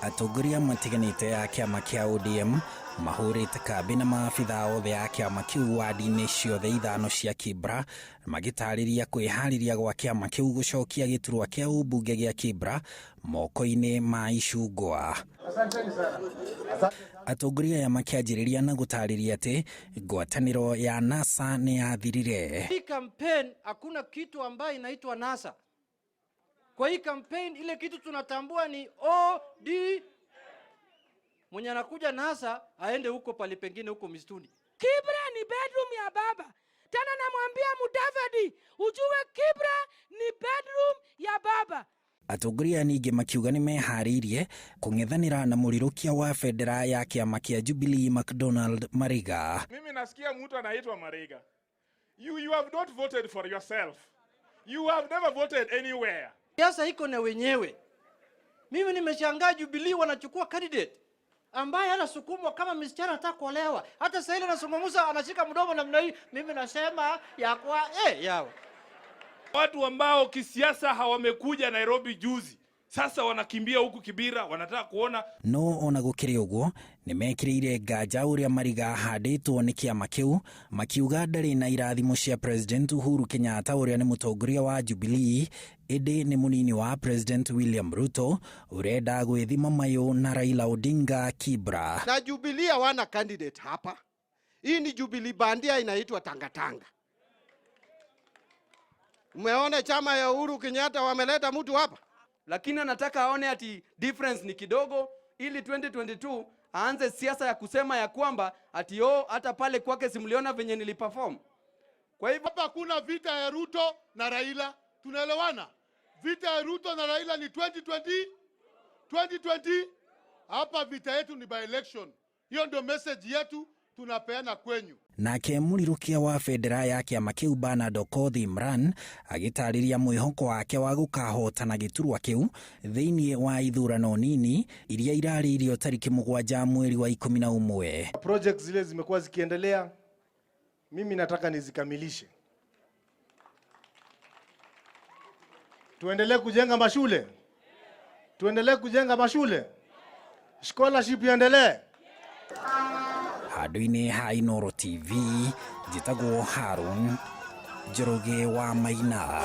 Atongoria matiganĩte a kĩama kĩa ODM mahũrĩte kambĩ na maabitha othe a kĩama kĩu wadi-inĩ ciothe ithano cia Kibra, magĩtarĩria kwĩharĩria gwa kĩama kĩu gũcokia gĩturwa kĩa ũmbunge gĩa Kibra moko-inĩ ma icungwa. Atongoria aya makĩanjĩrĩria na gũtarĩria atĩ ngwatanĩro ya NASA nĩ yathirire. Hii campaign hakuna kitu ambayo inaitwa NASA. Kwa hii campaign ile kitu tunatambua ni OD. Mwenye anakuja NASA aende huko pale pengine huko msituni. Kibra ni bedroom ya baba. Tena namwambia Mudavadi, ujue Kibra ni bedroom ya baba. Atongoria ningĩ makiuga nĩ meharĩirie kũng'ethanĩra na mũrirũkia wa bendera ya kĩama kĩa Jubilee McDonald Mariga. Mimi nasikia mtu anaitwa Mariga. You have not voted for yourself. You have never voted anywhere. Siasa iko na wenyewe. Mimi nimeshangaa Jubilee wanachukua candidate ambaye anasukumwa kama msichana anataka kuolewa. Hata sasa ile anazungumza, anashika mdomo namna hii, mimi nasema ya kwa yao. Watu ambao kisiasa hawamekuja Nairobi juzi, sasa wanakimbia huku Kibira, wanataka kuona. No ona gũkĩrĩ ũguo, nĩ mekĩrĩire nganja ũrĩa Mariga ahandĩtwo nĩ kĩama kĩu, makiuga ndarĩ na irathimo cia President Uhuru Kenyatta ũrĩa nĩ mũtongoria wa Jubilee, ĩndĩ nĩ mũnini wa President William Ruto ũrenda gwĩthima mayũ na Raila Odinga Kibra. Na Jubilee hawana candidate hapa. Hii ni Jubilee bandia inaitwa tangatanga. Umeona chama ya Uhuru Kenyatta wameleta mtu hapa? Lakini anataka aone ati difference ni kidogo ili 2022 aanze siasa ya kusema ya kwamba ati oh, hata pale kwake simuliona venye niliperform. Kwa hivyo hapa kuna vita ya Ruto na Raila, tunaelewana? Vita ya Ruto na Raila ni 2020 2020. Hapa vita yetu ni by election. Hiyo ndio message yetu tunapeana kwenyu. Nake mũrirũkia wa bendera ya kĩama kĩu Bernard Okoth Imran agĩtarĩria mwĩhoko wake wa gũkahotana gĩturwa kĩu thĩinĩ wa ithurano nini iria irarĩirio tarĩki 7 mweri wa 11. Projects zile zimekuwa zikiendelea, mimi nataka nizikamilishe. Tuendelee kujenga mashule, tuendelee kujenga mashule, scholarship iendelee. Handũ-inĩ ha Inooro TV, njĩtagwo Harun Njoroge wa Maina.